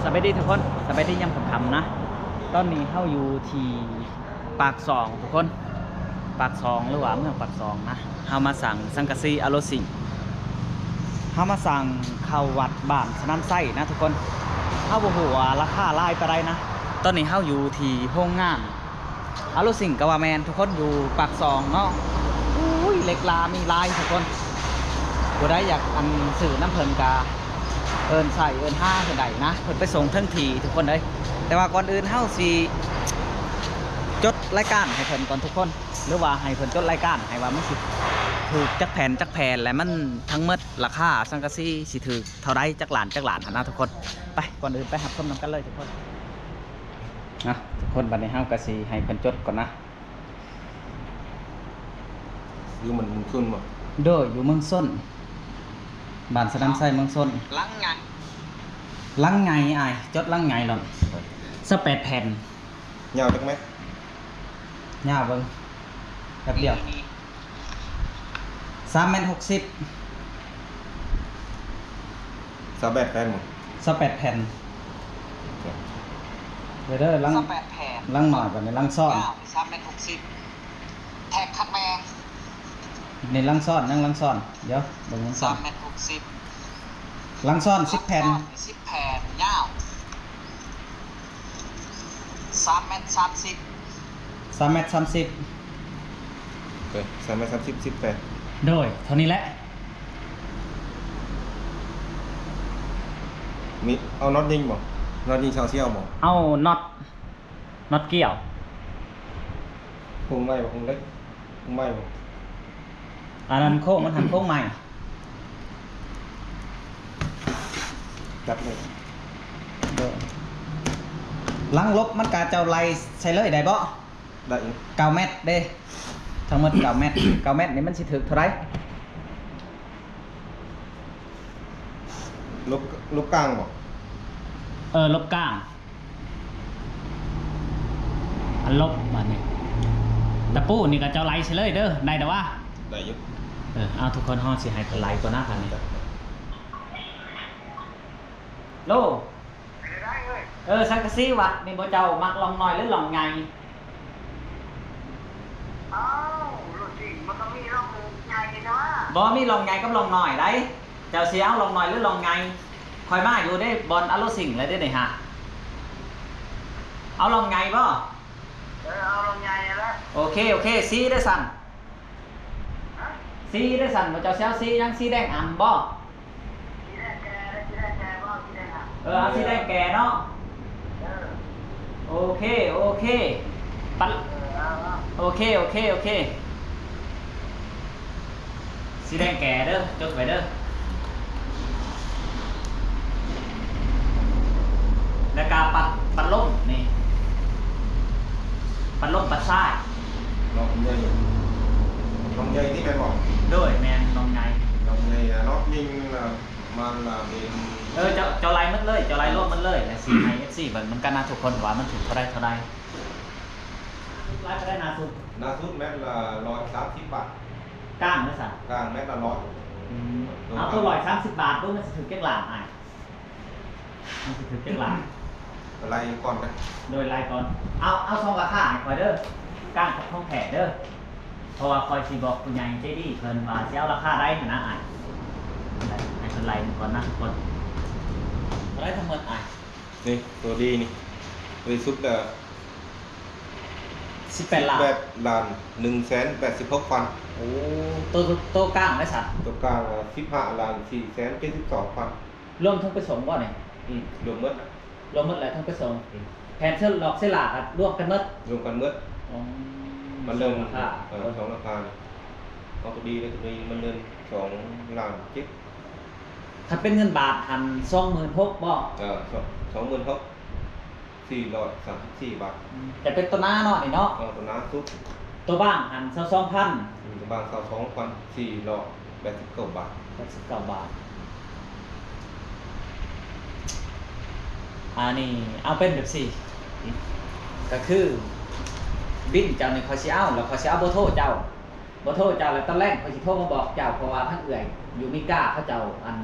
ສະບາຍດີທຸກຄົນ ສະບາຍດີຍາມຄ່ຳໆນະ. ຕອນນີ້ເຮົາຢູ່ທີ່ປາກຊ່ອງທຸກຄົນ ປາກຊ່ອງ ຫຼືວ່າເມືອງປາກຊ່ອງນະ. ເຮົາມາສັ່ງສັງກະສີອາໂລຊິງ ເຮົາມາສັ່ງເຂົ້າວັດບ້ານສະໜາມໄຊນະທຸກຄົນ. ເຮົາບໍ່ຮູ້ວ່າລາຄາຫຼາຍປານໃດນະ. ຕອນນີ້ເຮົາຢູ່ທີ່ໂຮງງານ ອາໂລຊິງກະວ່າແມ່ນທຸກຄົນ ຢູ່ປາກຊ່ອງເນາະ. ອຸ້ຍ ເຫຼັກຫຼາມີຫຼາຍທຸກຄົນ ຜູ້ໃດຢາກອັນຊື້ນຳເພິ່ນກະເອີ້ນໃຊ້ເອີ້ນຫາເພິ່ນໄດ້ນະ ເພິ່ນໄປສົ່ງເຖິງທີ່ທຸກຄົນເອີຍ. ແຕ່ວ່າກ່ອນອື່ນເຮົາຊິຈົດລາຍການໃຫ້ເພິ່ນກ່ອນທຸກຄົນ ຫຼືວ່າໃຫ້ເພິ່ນຈົດລາຍການໃຫ້ວ່າມັນຊິຖືກຈັກແຜ່ນຈັກແຜ່ນ ແລະມັນທັງໝົດລາຄາສັງກະສີຊິຖືກເທົ່າໃດ ຈັກລ້ານຈັກລ້ານຫັ້ນນະທຸກຄົນ. ໄປ ກ່ອນອື່ນໄປຮັບຊົມນຳກັນເລີຍທຸກຄົນ. ອ່ະ ທຸກຄົນ ບັດນີ້ເຮົາກະຊິໃຫ້ເພິ່ນຈົດກ່ອນນະ. ຢູ່ມັນເມືອງຊົນບໍ່? ໂດຍ ຢູ່ເມືອງຊົນ ບ້ານສະໜາມໄຊ ເມືອງຊົນ. ຫຼັງໃຫຍ່ ຫຼັງໃຫຍ່ອ້າຍ ຈົດຫຼັງໃຫຍ່ໂລດ. ຊາວແປດແຜ່ນ. ຍາວຈັກແມັດ? ຍາວເບິ່ງ ແປັບດຽວ ສາມແມັດຫົກສິບ. ຊາວແປດແຜ່ນບໍ່? ຊາວແປດແຜ່ນ. ໂອເຄ ເດີ ເດີ ຫຼັງ ຊາວແປດແຜ່ນ ຫຼັງນ້ອຍ ບັດນີ້ຫຼັງຊ້ອນ ຍາວສາມແມັດຫົກສິບ. ແທັກຄັກແນ່ ນີ້ຫຼັງຊ້ອນ ຍັງຫຼັງຊ້ອນ ດຽວເບິ່ງຫຼັງຊ້ອນ ສາມແມັດຫົກສິບ. ຫຼັງຊ້ອນສິບແຜ່ນ ສິບແຜ່ນ ຍາວສາມແມັດສາມສິບ. ສາມແມັດສາມສິບ. ໂອເຄ ສາມແມັດສາມສິບ ສິບແປດ. ໂດຍ ເທົ່ານີ້ແຫຼະ. ມີ ເອົານັອດຍິງບໍ່? ນັອດຍິງຊາວຊຽວບໍ່? ເອົານັອດ ນັອດກ່ຽວ. ໂຄ້ງໄມ້ບໍ່? ໂຄ້ງເຫຼັກ ໂຄ້ງໄມ້ບໍ່? ອັນນັ້ນໂຄ້ງ ມັນຫັ້ນໂຄ້ງໃໝ່. ຈັບເລີຍ. ເດີ ຫຼັງລົບມັນກະເຈົ້າໄລ່ໃສ່ເລີຍໄດ້ບໍ່? ໄດ້ຢູ່. ເກົ້າແມັດເດ້ ທັງໝົດເກົ້າແມັດ. ເກົ້າແມັດນີ້ມັນຊິຖືກເທົ່າໃດ? ລົບ ລົບກາງບໍ່? ເອີ ລົບກາງ. ອັນລົບບາດນີ້ ຕະປູນີ້ກະເຈົ້າໄລ່ໃສ່ເລີຍເດີ ໄດ້ດອກວະ? ໄດ້ຢູ່. ເອີ ເອົາ ທຸກຄົນ ເຮົາຊິໃຫ້ເພິ່ນໄລ່ກ່ອນນະບາດນີ້. ໂລ ເອີ ສັງກະສີວັດນີ້ບໍ່ ເຈົ້າມັກລ່ອງນ້ອຍ ຫຼື ລ່ອງໃຫຍ່? ອ້າວ ໂລຊິ ມັນກະມີລ່ອງໃຫຍ່ແຕ່ວ່າ ບໍ່ ມີລ່ອງໃຫຍ່ກັບລ່ອງນ້ອຍໃດ. ເຈົ້າຊິເອົາລ່ອງນ້ອຍ ຫຼື ລ່ອງໃຫຍ່? ຂ້ອຍມາຢູ່ເດ້ ບ່ອນອາໂລຊິງແລ້ວເດ້ນີ້ຫາ. ເອົາລ່ອງໃຫຍ່ບໍ່? ເອີ ເອົາລ່ອງໃຫຍ່ຫັ້ນແຫຼະ. ໂອເຄ ໂອເຄ ສີເດ້ຊັ້ນ? ຮະ? ສີເດ້ຊັ້ນ? ເຈົ້າຊິເອົາສີຫຍັງ? ສີແດງອຳບໍ່? ສີແດງແກ່ເດ້ ສີແດງແກ່ບໍ່? ສີແດງອຳ. ເອີ ເອົາສີແດງແກ່ເນາະ. ເອີ ໂອເຄ ໂອເຄ ປັດ ເອີ ເອົາ ເອົາ ໂອເຄ ໂອເຄ ໂອເຄ. ສີແດງແກ່ເດີ ຈົດໄວ້ເດີ. ແລ້ວກະປັດ ປັດລົມນີ້ ປັດລົມ ປັດຊາຍ. ລອງໃຫຍ່ ລອງໃຫຍ່ນີ້ແມ່ນບໍ່? ໂດຍ ແມ່ນ ລອງໃຫຍ່ ລອງໃຫຍ່ເນາະ. ຍິງ ມັນລະເປັນ ເອີ ເຈົ້າ ເຈົ້າໄລ່ໝົດເລີຍ ເຈົ້າໄລ່ລວມໝົດເລີຍ ແລ້ວຊິໃຫ້ເອັຟຊີເບິ່ງນຳກັນນະທຸກຄົນ ວ່າມັນຖືກເທົ່າໃດ ເທົ່າໃດ. ລາຄາເທົ່າໃດໜ້າສຸດ? ໜ້າສຸດແມັດລະຮ້ອຍສາມສິບບາດ. ກາງເດີຊັ້ນ? ກາງແມັດລະຮ້ອຍ. ອືມ ເອົາ ໂຕຮ້ອຍສາມສິບບາດ ເບິ່ງມັນຊິຖືກຈັກລ້ານອ້າຍ? ມັນຊິຖືກຈັກລ້ານ? ໄລ່ກ່ອນເດີ. ໂດຍ ໄລ່ກ່ອນ. ເອົາ ເອົາສອງລາຄາໃຫ້ຂ້ອຍເດີ ກາງກັບຂອງແທ້ເດີ. ເພາະວ່າຂ້ອຍຊິບອກຜູ້ໃຫຍ່ໃຈດີເພິ່ນວ່າຊິເອົາລາຄາໃດຫັ້ນນະອ້າຍ. ໃຫ້ເພິ່ນໄລ່ເບິ່ງກ່ອນນະທຸກຄົນ. ເທົ່າໃດທັງໝົດອ້າຍ? ນີ້ ໂຕດີນີ້ ໂຕດີສຸດລະ ສິບແປດລ້ານ ສິບແປດລ້ານໜຶ່ງແສນແປດສິບຫົກພັນ. ໂອ້ ໂຕ ໂຕກາງໄດ້ຊັ້ນ? ໂຕກາງ ສິບຫ້າລ້ານສີ່ແສນເຈັດສິບສອງພັນ. ລວມທັງໄປສົ່ງບໍ່ນີ້? ອືມ ລວມໝົດ. ລວມໝົດແລ້ວທັງໄປສົ່ງ. ອືມ ແຜ່ນເຊີລອກເຊີລາກະລວມກັນໝົດ? ລວມກັນໝົດ. ອໍ ມັນເລີ່ມ ສອງລາຄາ ເອີ ສອງລາຄາ. ເອົາໂຕດີເລີຍ ໂຕດີມັນເລີ່ມສອງລ້ານເຈັດ. ຄັນເປັນເງິນບາດຫັ້ນ ສອງໝື່ນຫົກບໍ່? ເອີ ສອງ ສອງໝື່ນຫົກ ສີ່ຮ້ອຍສາມສິບສີ່ບາດ. ອືມ ແຕ່ເປັນໂຕໜາເນາະນີ້ເນາະ? ເອີ ໂຕໜາສຸດ. ໂຕບາງຫັ້ນ ຊາວສອງພັນ. ອືມ ໂຕບາງ ຊາວສອງພັນສີ່ຮ້ອຍແປດສິບເກົ້າບາດ. ແປດສິບເກົ້າບາດ. ອັນນີ້ເອົາເປັນແບບຊີ້ ກະຄືບິນເຈົ້ານີ້ ຂ້ອຍຊິເອົາ ແລ້ວຂ້ອຍຊິເອົາເບີໂທເຈົ້າ ເບີໂທເຈົ້າ ແລ້ວຕອນແລງຂ້ອຍຊິໂທມາບອກເຈົ້າ ເພາະວ່າທາງເອື້ອຍຢູ່ເມກາເຂົາເຈົ້າ ອັນ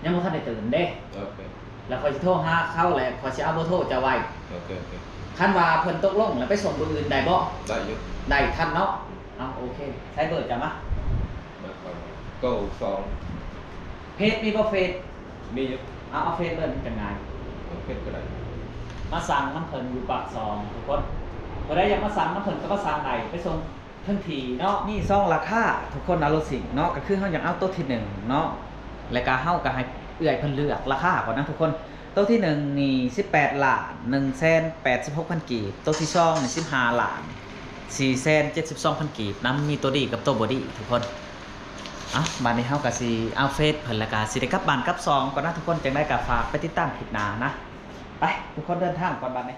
ຍັງບໍ່ທັນໄດ້ຕື່ນເດ້. ໂອເຄ ແລ້ວຂ້ອຍຊິໂທຫາເຂົາ ແລ້ວຂ້ອຍຊິເອົາເບີໂທເຈົ້າໄວ້. ໂອເຄ ໂອເຄ. ຄັນວ່າເພິ່ນຕົກລົງແລ້ວໄປສົ່ງມື້ອື່ນໄດ້ບໍ່? ໄດ້ຢູ່. ໄດ້ທັນເນາະ. ເອົາ ໂອເຄ. ໃຊ້ເບີເຈົ້າມາ. ເບີຂ້ອຍ ເກົ້າສອງ. ເຟສມີບໍ່ເຟສ? ມີຢູ່. ເອົາ ເອົາເຟສເລີຍ ມັນຈະງ່າຍ. ເອົາເຟສກໍໄດ້. ມາສັ່ງນຳເພິ່ນຢູ່ປາກຊ່ອງທຸກຄົນ. ຜູ້ໃດຢາກມາສັ່ງນຳເພິ່ນກໍມາສັ່ງໄດ້ ໄປສົ່ງເຖິງທີ່ເນາະ. ມີສອງລາຄາທຸກຄົນ ອາໂລຊິງເນາະ. ກໍຄືເຮົາຢາກເອົາໂຕທີໜຶ່ງເນາະ ແລ້ວກໍເຮົາກໍໃຫ້ເອື້ອຍເພິ່ນເລືອກລາຄາກ່ອນນະທຸກຄົນ. ໂຕທີໜຶ່ງນີ້ສິບແປດລ້ານໜຶ່ງແສນແປດສິບຫົກພັນກີບ, ໂຕທີສອງນີ້ສິບຫ້າລ້ານສີ່ແສນເຈັດສິບສອງພັນກີບນຳ. ມີໂຕດີກັບໂຕບໍ່ດີທຸກຄົນ. ເອົ້າ ບາດນີ້ເຮົາກໍຊິເອົາເຟສເພິ່ນ ແລ້ວກໍຊິໄດ້ກັບບ້ານກັບຊ່ອງກ່ອນນະທຸກຄົນ. ຈັ່ງໃດກໍຝາກໄປຕິດຕາມຄລິບໜ້ານະ. ໄປ ທຸກຄົນເດີນທາງກ່ອນບາດນີ້.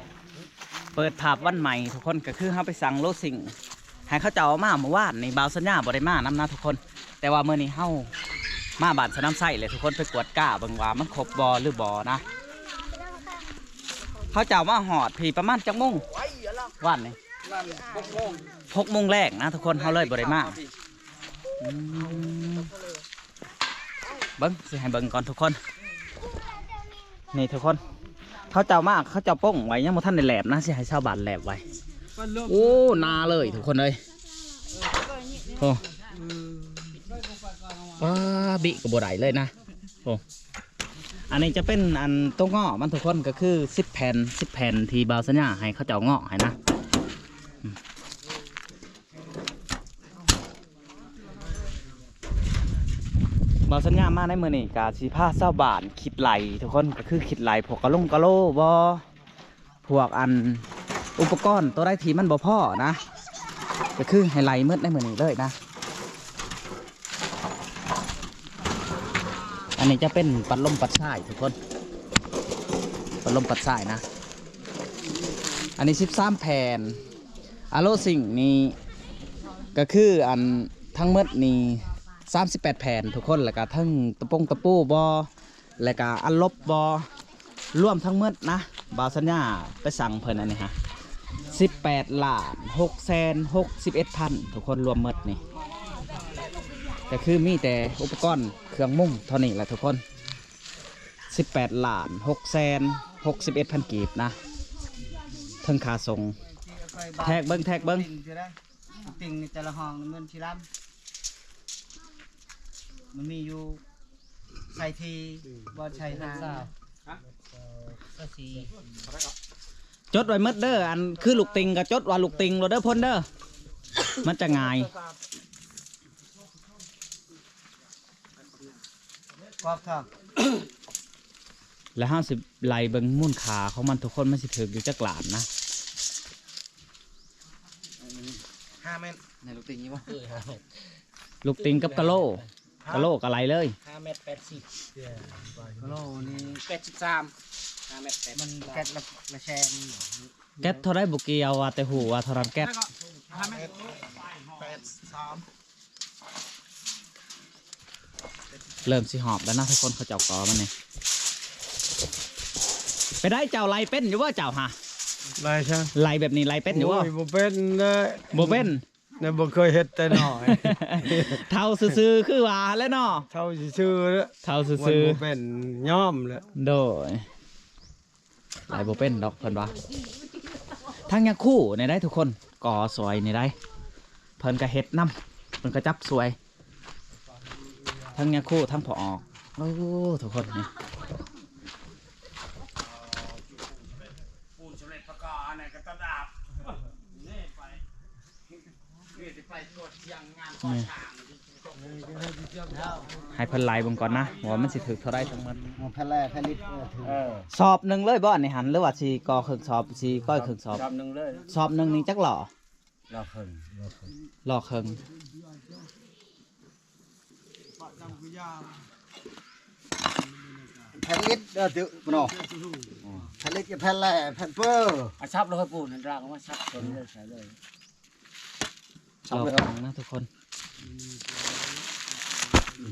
ເປີດພາບວັນໃໝ່ທຸກຄົນ ກໍຄືເຮົາໄປສັ່ງໂລຊິງ ໃຫ້ເຂົາເຈົ້າເອົາມາມື້ວານນີ້. ບ່າວສັນຍາບໍ່ໄດ້ມານຳນະທຸກຄົນ ແຕ່ວ່າມື້ນີ້ເຮົາມາບ້ານສະໜາມໄຊແຫຼະທຸກຄົນ ໄປກວດກາເບິ່ງວ່າມັນຄົບບໍ່ຫຼືບໍ່ນະ. ເຂົາເຈົ້າມາຮອດພີ້ປະມານຈັກໂມງວານນີ້? ຫົກໂມງ ຫົກໂມງແລງນະທຸກຄົນ ເຮົາເລີຍບໍ່ໄດ້ມາ. ອືມ ເບິ່ງ ຊິໃຫ້ເບິ່ງກ່ອນທຸກຄົນ. ນີ້ທຸກຄົນ ເຂົາເຈົ້າມາ ເຂົາເຈົ້າປົງໄວ້ ຍັງບໍ່ທັນໄດ້ແຫຼບນະ ຊິໃຫ້ຊາວບ້ານແຫຼບໄວ້. ໂອ້ ໜາເລີຍທຸກຄົນເອີຍ. ໂອ້ ປ້າ ບິກໍບໍ່ໄດ້ເລີຍນະ. ໂອ້ ອັນນີ້ຈະເປັນອັນໂຕເງາະມັນທຸກຄົນ ກໍຄືສິບແຜ່ນ ສິບແຜ່ນທີ່ບ່າວສັນຍາໃຫ້ເຂົາເຈົ້າເງາະໃຫ້ນະ. ບ່າວສັນຍາມາໃນມື້ນີ້ກະຊິພາຊາວບ້ານຄິດໄລ່ທຸກຄົນ ກໍຄືຄິດໄລ່ພວກກະລົງກະໂລບໍ່ ພວກອັນອຸປະກອນໂຕໃດທີ່ມັນບໍ່ພໍນະ ກໍຄືໃຫ້ໄລ່ໝົດໃນມື້ນີ້ເລີຍນະ. ອັນນີ້ຈະເປັນປັດລົມປັດຊາຍທຸກຄົນ ປັດລົມປັດຊາຍນະ. ອັນນີ້ສິບສາມແຜ່ນ ອາໂລຊິງນີ້ ກໍຄືອັນທັງໝົດນີ້ສາມສິບແປດແຜ່ນທຸກຄົນ ແລ້ວກໍທັງຕະປົງຕະປູບໍ່ ແລ້ວກໍອັນລົບບໍ່ ລວມທັງໝົດນະ ບ່າວສັນຍາໄປສັ່ງເພິ່ນອັນນີ້ຮະ ສິບແປດລ້ານຫົກແສນຫົກສິບເອັດພັນທຸກຄົນ ລວມໝົດນີ້ ກໍຄືມີແຕ່ອຸປະກອນເຄື່ອງມຸງເທົ່ານີ້ແຫຼະທຸກຄົນ. ສິບແປດລ້ານຫົກແສນຫົກສິບເອັດພັນກີບນະ ເຖິງຄ່າສົ່ງ. ແທກເບິ່ງ ແທກເບິ່ງ ຕິ່ງນີ້ແຕ່ລະຫ້ອງມັນຊິລຳ ມັນມີຢູ່ໃສ່ທີ່ ອືມ ບໍ່ໃສ່ຫາ ຊາວສີ່ ຈົດໄວ້ໝົດເດີ ອັນຄືລູກຕິ່ງກໍຈົດວ່າລູກຕິ່ງໂລດເດີ ພົ້ນເດີ ມັນຈະງ່າຍ. ກອບທາງ ແລ້ວເຮົາຊິໄລ່ເບິ່ງມູນຄ່າຂອງມັນທຸກຄົນ ມັນຊິຖືກຢູ່ຈັກລ້ານນະ. ຫ້າແມັດ ໃນລູກຕິ່ງນີ້ບໍ່? ເອີ ຫ້າແມັດ ລູກຕິ່ງກັບກະໂລ ຮະ ກະໂລກໍໄລ່ເລີຍ ຫ້າແມັດແປດສິບ ກະໂລນີ້ແປດສິບສາມ ຫ້າແມັດແປດສິບ ມັນແກັດລະ ລະແສນ ແກັດເທົ່າໃດບໍ່ກ່ຽວ ວ່າແຕ່ຮູ້ວ່າເທົ່ານັ້ນແກັດ ຫ້າແມັດແປດສິບສາມ. ເລີ່ມຊິຮອບແລ້ວນະທຸກຄົນ ເຂົາເຈົ້າກໍ່ມັນນີ້. ໄປໄດ້ ເຈົ້າໄລ່ເປັນຢູ່ບໍ່ເຈົ້າຫະ? ໄລ່ຊະ ໄລ່ແບບນີ້ໄລ່ເປັນຢູ່ບໍ່? ໂອ້ຍ ບໍ່ເປັນເດ້ ບໍ່ເປັນ ຍັງບໍ່ເຄີຍເຮັດແຕ່ນ້ອຍ. ເຖົ້າຊື່ໆ ຄືວ່າແຫຼະເນາະ ເຖົ້າຊື່ໆ ເຖົ້າຊື່ໆ ບໍ່ເປັນ ຍອມແຫຼະ. ໂດຍ. ໄລ່ບໍ່ເປັນດອກເພິ່ນວ່າ. ທາງຍາຄູນີ້ໄດ໋ທຸກຄົນ ກໍ່ຊ່ວຍນີ້ໄດ໋ ເພິ່ນກໍເຮັດນຳ ເພິ່ນກໍຈັບຊ່ວຍ ທັງຍາຄູ ທັງພໍ່ອອກ. ໂອ້ ທຸກຄົນນີ້ ໃຫ້ເພິ່ນໄລ່ເບິ່ງກ່ອນນະ ວ່າມັນຊິຖືກເທົ່າໃດທັງໝົດ. ແຜ່ນແລ ແຜ່ນລິດ ເອີ ຖືກ ເອີ ສອບໜຶ່ງເລີຍບໍ່ອັນນີ້ຫັ້ນ ຫຼືວ່າຊິກໍ່ເຄິ່ງສອບ ຊິກ້ອຍເຄິ່ງສອບ? ສອບໜຶ່ງເລີຍ. ສອບໜຶ່ງນີ້ຈັກລໍ້? ລໍ້ເຄິ່ງ ລໍ້ເຄິ່ງ ລໍ້ເຄິ່ງ. ແຜ່ນລິດເດີ ເນາະ ແຜ່ນລິດກັບແຜ່ນແລ ແຜ່ນເປີ ອາ ສັບເລີຍປູນ ອັນດາກມາສັບຕົນເລີຍ ໃສ່ເລີຍ. ລໍຟັງນະທຸກຄົນ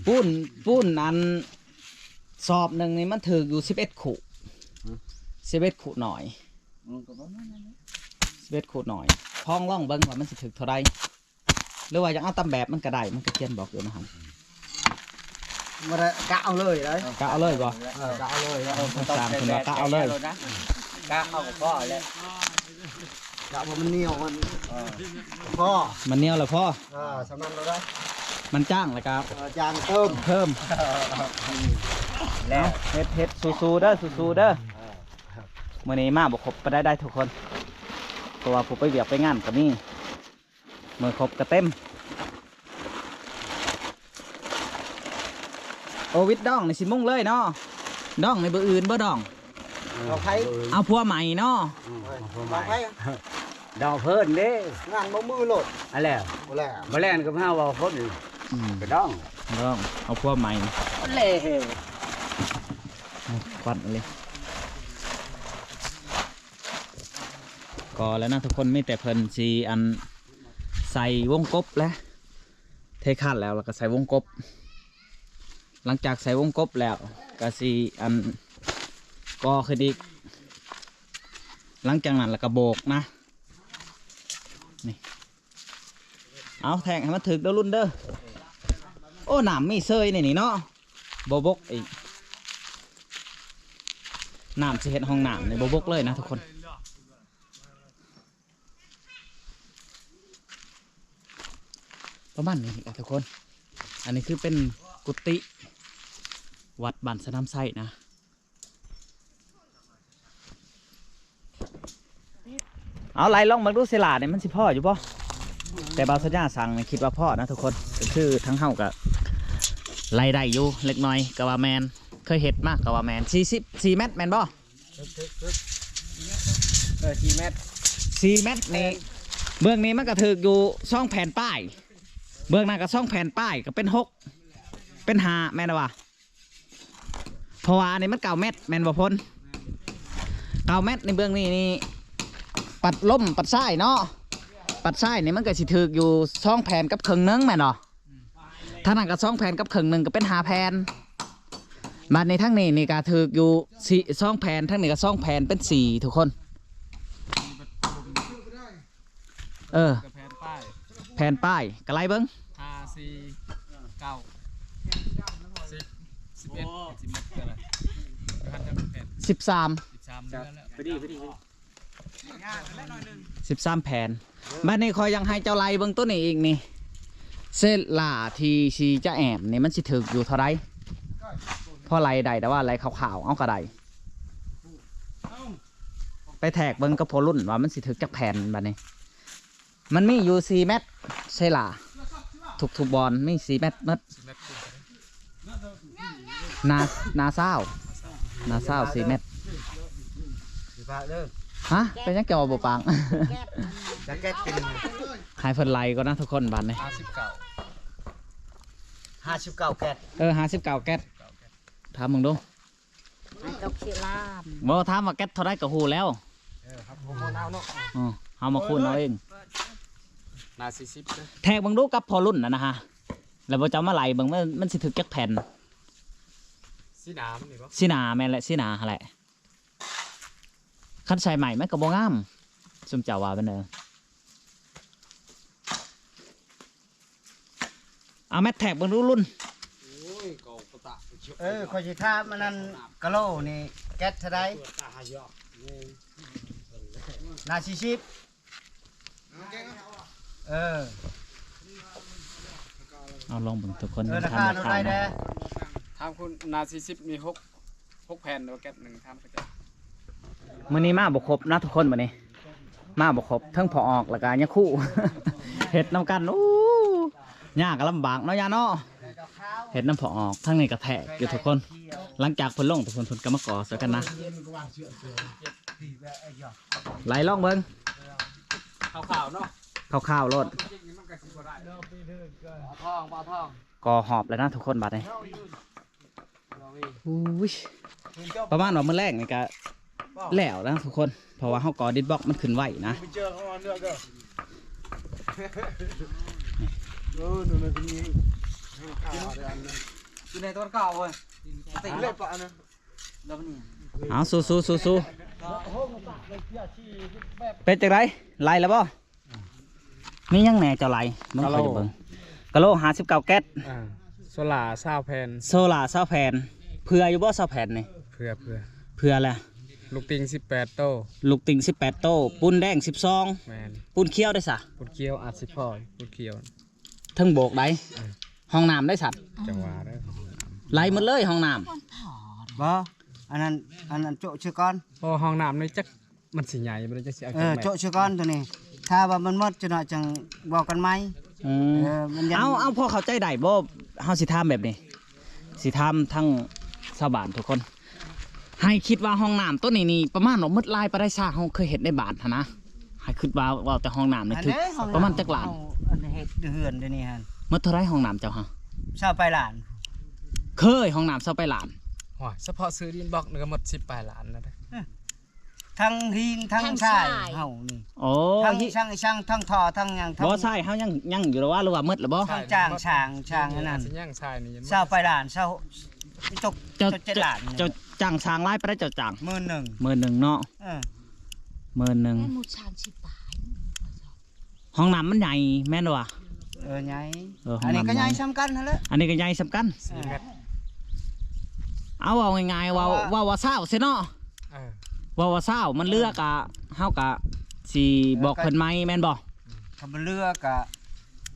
ປູນ ປູນອັນສອບໜຶ່ງນີ້ມັນຖືກຢູ່ສິບເອັດຄຸ ຫືມ ສິບເອັດຄຸໜ້ອຍ ມັນກໍປະມານນັ້ນແຫຼະ ສິບເອັດຄຸໜ້ອຍ. ລອງ ລອງເບິ່ງວ່າມັນຊິຖືກເທົ່າໃດ ຫຼືວ່າຢາກເອົາຕາມແບບມັນກໍໄດ້ ມັນກໍຂຽນບອກຢູ່ນະຫັ້ນ. ບໍ່ໄດ້ ກະເອົາເລີຍໄດ໋ ກະເອົາເລີຍບໍ່? ເອີ ກະເອົາເລີຍ ເອີ ບໍ່ຕ້ອງ ສາມ ເພິ່ນວ່າກະເອົາເລີຍ ກະເອົາກໍພໍແລ້ວ ກະວ່າມັນໜຽວມັນ ເອີ ພໍ ມັນໜຽວແລ້ວພໍ ເອີ ສ່ຳນັ້ນໂລດໄດ໋ ມັນຈາງແລ້ວກໍ ເອີ ຈາງເຕີມ ເພີ່ມ ແລ້ວ ເຮັດ ເຮັດ ສູ້ໆເດີ ສູ້ໆເດີ ມື້ນີ້ມາບໍ່ຄົບປານໃດໄດ໋ທຸກຄົນ ເພາະວ່າຜູ້ໄປວຽກໄປງານກໍມີ ມື້ຄົບກະເຕັມ ໂອ ວິດດອງນີ້ຊິມຸງເລີຍເນາະ ດອງໃນມື້ອື່ນບໍ່ດອງ ເອົາໃຜ ເອົາຜົວໃໝ່ເນາະ ເອົາຜົວໃໝ່ ເອົາໃຜ ດອງເພິ່ນເດ້ ງານບໍ່ມື້ໂລດ ອັນແລ້ວ ບໍ່ແລ້ວ ບໍ່ແລ້ວກໍມາເວົ້າຄົນ ອືມ ກະດອງ ດອງ ເອົາຜົວໃໝ່ ແລ້ວ ຄວັນເລີຍ ກໍແລ້ວນະທຸກຄົນ ມີແຕ່ເພິ່ນຊິອັນໃສ່ວົງກົບແຫຼະ ເທຄາດແລ້ວ ແລ້ວກໍໃສ່ວົງກົບ ຫຼັງຈາກໃສ່ວົງກົບແລ້ວກໍຊິອັນກໍ່ຂຶ້ນອີກ ຫຼັງຈາກນັ້ນແລ້ວກໍໂບກນະ ນີ້ ເອົາແທກໃຫ້ມັນຖືກເດີລຸ້ນເດີ ໂອ້ ນ້ຳມີເຊີຍໃນນີ້ເນາະ ບໍ່ບົກອີກ ນ້ຳຊິເຮັດຫ້ອງນ້ຳນີ້ບໍ່ບົກເລີຍນະທຸກຄົນ ປະມານນີ້ແຫຼະທຸກຄົນ ອັນນີ້ຄືເປັນກຸຕິວັດບ້ານສະໜາມໄຊນະ ເອົາໄລ່ລອງເບິ່ງດູ ເຊລານີ້ມັນຊິພໍຢູ່ບໍ່? ແຕ່ບ່າວສັນຍາສັ່ງນີ້ຄິດວ່າພໍນະທຸກຄົນ ກໍຄືທາງເຮົາກໍໄລ່ໄດ້ຢູ່ເລັກນ້ອຍ ກໍວ່າແມ່ນ ເຄີຍເຮັດມາກໍວ່າແມ່ນ ສີ່ສິບສີ່ແມັດແມ່ນບໍ່? ເອີ ສີ່ແມັດ ສີ່ແມັດນີ້ ເບື້ອງນີ້ມັນກໍຖືກຢູ່ສອງແຜ່ນປາຍ ເບື້ອງນັ້ນກໍສອງແຜ່ນປາຍ ກໍເປັນຫົກ ເປັນຫ້າແມ່ນບໍ່? ເພາະວ່າອັນນີ້ມັນເກົ້າແມັດແມ່ນບໍ່ພົນ? ເກົ້າແມັດໃນເບື້ອງນີ້ນີ້ ປັດລົມປັດຊ້າຍເນາະ ປັດຊ້າຍນີ້ມັນກໍຊິຖືກຢູ່ສອງແຜ່ນກັບເຄິ່ງໜຶ່ງແມ່ນບໍ່? ທາງນັ້ນກໍສອງແຜ່ນກັບເຄິ່ງໜຶ່ງກໍເປັນຫ້າແຜ່ນ ບາດນີ້ທາງນີ້ນີ້ກໍຖືກຢູ່ສີ່ ສອງແຜ່ນ ທາງນີ້ກໍສອງແຜ່ນເປັນສີ່ທຸກຄົນ ເອີ ກະແຜ່ນປ້າຍ ແຜ່ນປ້າຍ ກະໄລ່ເບິ່ງ ຫ້າ ສີ່ ເກົ້າ ສິບ ສິບເອັດ ສິບສາມ ສິບສາມເດືອນແລ້ວ ພໍດີ ພໍດີ ສິບສາມແຜ່ນ ບາດນີ້ຂ້ອຍຢາກໃຫ້ເຈົ້າໄລ່ເບິ່ງໂຕນີ້ອີກນີ້ ເສດຫຼ້າທີ່ຊິຈະແອ້ມນີ້ ມັນຊິຖືກຢູ່ເທົ່າໃດ? ພໍໄລ່ໄດ້ ແຕ່ວ່າໄລ່ຄ່າວໆ ເອົາກໍໄດ້ ໄປແທກເບິ່ງກັບພໍ່ລຸ້ນວ່າມັນຊິຖືກຈັກແຜ່ນບາດນີ້ ມັນມີຢູ່ສີ່ແມັດ ເສດຫຼ້າ ທຸກໆບ່ອນມີສີ່ແມັດໝົດ ໜ້າ ໜ້າຊາວ ໜ້າຊາວສີ່ແມັດ ຊິຝາກເດີ ຮະ ເປັນຫຍັງເຈົ້າບໍ່ປາງ ຈະແກັດເປັນ ໃຫ້ເພິ່ນໄລ່ກ່ອນນະທຸກຄົນບາດນີ້ ຫ້າສິບເກົ້າ ຫ້າສິບເກົ້າແກັດ ເອີ ຫ້າສິບເກົ້າແກັດ ຖາມເບິ່ງດູ ໃຫ້ຕົກສິລາມ ບໍ່ ຖາມວ່າແກັດເທົ່າໃດກໍຮູ້ແລ້ວ ເອີ ເຮົາມາຄູນເອົາເນາະ ອື ເຮົາມາຄູນເອົາເອງ ໜ້າສີ່ສິບເດີ ແທກເບິ່ງດູກັບພໍ່ລຸ້ນນະນະຮະ ແລ້ວບໍ່ເຈົ້າມາໄລ່ເບິ່ງ ມັນ ມັນຊິຖືກຈັກແຜ່ນ ສີໜາມັນນີ້ບໍ່ ສີໜາ ແມ່ນແຫຼະ ສີໜາຫັ້ນແຫຼະ ຄັນໃສ່ໃໝ່ມັນກໍບໍ່ງາມ ຊຸມເຈົ້າວ່າແມ່ນເດີ ເອົາແມັດແທກເບິ່ງດູລຸ້ນ ໂອ້ຍ ກໍປະຕະ ເອີ ຂ້ອຍຊິຖາມອັນນັ້ນ ກະໂລນີ້ແກັດເທົ່າໃດ? ໜ້າສີ່ສິບ ເອີ ເອົາລອງເບິ່ງທຸກຄົນ ເອີ ລາຄາເທົ່າໃດແດ່? ຖາມຄຸນ ໜ້າສີ່ສິບມີຫົກ ຫົກແຜ່ນ ຫຼືວ່າແກັດໜຶ່ງ ຖາມເຂົາເຈົ້າ ມື້ນີ້ມາບໍ່ຄົບນະທຸກຄົນ ມື້ນີ້ມາບໍ່ຄົບ ເຖິງພໍ່ອອກ ແລ້ວກະຍາຄູ ເຮັດນຳກັນ ໂອ້ ຍາກລຳບາກເນາະ ຍາເນາະ ເຮັດນຳພໍ່ອອກ ທາງນີ້ກະແທກຢູ່ທຸກຄົນ ຫຼັງຈາກເພິ່ນລົງ ທຸກຄົນ ເພິ່ນກະມາກໍ່ໃສ່ກັນນະ ໄລ່ລອງເບິ່ງ ຄາວໆເນາະ ຄາວໆໂລດ ກໍຮອບແລ້ວນະທຸກຄົນບາດນີ້ ໂອ້ຍ ປະມານວ່າມື້ແລງນີ້ກະແລ້ວນະທຸກຄົນ ເພາະວ່າເຮົາກໍ່ດິດບລັອກມັນຂຶ້ນໄວນະ ເອີ ຢູ່ໃນຕອນເກົ່າເວີຍ ເອົາ ສູ້ໆ ສູ້ໆ ເປັນຈັ່ງໃດ ໄລ່ແລ້ວບໍ່? ມີຫຍັງແດ່ເຈົ້າໄລ່ ເບິ່ງ ກະໂລ ຂ້ອຍຈະເບິ່ງ ກະໂລຫ້າສິບເກົ້າແກັດ ອ່າ ໂຊລາຊາວແຜ່ນ ໂຊລາຊາວແຜ່ນ ເຜື່ອຢູ່ບໍ່ຊາວແຜ່ນນີ້? ເຜື່ອ ເຜື່ອ ເຜື່ອແຫຼະ. ລູກຕິ່ງສິບແປດໂຕ ລູກຕິ່ງສິບແປດໂຕ ປູນແດງສິບສອງ ແມ່ນ ປູນຂຽວເດ້ຊະ? ປູນຂຽວອາດຊິພໍ ປູນຂຽວ ເທິງໂບກໃດ໋ ເອີ ຫ້ອງນ້ຳໄດ້ຊັ້ນ ຈັ່ງວ່າເດີ ໄຫຼໝົດເລີຍຫ້ອງນ້ຳ. ບໍ່ ອັນນັ້ນ ອັນນັ້ນໂຈະຊື່ກ່ອນ ເພາະວ່າຫ້ອງນ້ຳນີ້ຈັກ ມັນຊິໃຫຍ່ບໍ່ ຈັກຊິເອົາ ເອີ ຈັກແມັດ ໂຈະຊະກ່ອນໂຕນີ້ ຖ້າວ່າມັນໝົດຈັກໜ້ອຍຈັ່ງເວົ້າກັນໃໝ່. ອືມ ເອີ ມັນຍັງ ເອົາ ເອົາ ພໍເຂົ້າໃຈໄດ້ບໍ່? ເຮົາຊິຖາມແບບນີ້ ຊິຖາມທັງຊາວບ້ານທຸກຄົນ ໃຫ້ຄິດວ່າຫ້ອງນ້ຳໂຕນີ້ນີ້ປະມານວ່າໝົດຫຼາຍປານໃດຊະ? ເຮົາເຄີຍເຮັດໃນບ້ານຫັ້ນນະ ໃຫ້ຄິດວ່າ ເວົ້າແຕ່ຫ້ອງນ້ຳນີ້ຖືກປະມານຈັກລ້ານ? ອັນເຮັດເຮືອນດຽວນີ້ຫັ້ນ ໝົດເທົ່າໃດຫ້ອງນ້ຳເຈົ້າຫະ? ຊາວປາຍລ້ານ. ເຄີຍຫ້ອງນ້ຳຊາວປາຍລ້ານ? ໂອ້ຍ ສະເພາະຊື້ດິນບລັອກນີ້ກໍໝົດສິບປາຍລ້ານແລ້ວເດ້. ທັງຫີນທັງຊາຍເຮົານີ້ ໂອ້ ທັງຊ່າງ ຊ່າງ ທັງທໍ່ ທັງຫຍັງ ບໍ່ ຊາຍເຮົາຍັງ ຍັງຢູ່ລະວ່າ ຫຼືວ່າໝົດລະບໍ່? ຊ່າງ ຊ່າງ ຊ່າງອັນນັ້ນ ຊາຍນີ້ຍັງ ຊາວປາຍລ້ານ ຊາວ ຕົກ ເຈົ້າ ເຈັດລ້ານ ເຈົ້າຈ້າງຊ່າງຫຼາຍປານໃດ? ເຈົ້າຈ້າງ ໝື່ນໜຶ່ງ ໝື່ນໜຶ່ງເນາະ ເອີ ໝື່ນໜຶ່ງ ແມ່ນໝົດສາມສິບປາຍ. ຫ້ອງນ້ຳມັນໃຫຍ່ແມ່ນບໍ່? ເອີ ໃຫຍ່ ເອີ ຫ້ອງນ້ຳ ອັນນີ້ກໍໃຫຍ່ ໃຫຍ່ສ່ຳກັນຫັ້ນແຫຼະ ອັນນີ້ກໍໃຫຍ່ສ່ຳກັນ ສີ່ແມັດ. ເອົາ ເວົ້າງ່າຍໆ ເວົ້າ ເວົ້າວ່າຊາວຊະເນາະ ເອີ ເວົ້າວ່າຊາວ ມັນເຫຼືອກະ ເຮົາກະຊິບອກເພິ່ນໃໝ່ແມ່ນບໍ່? ຄັນມັນເຫຼືອກະ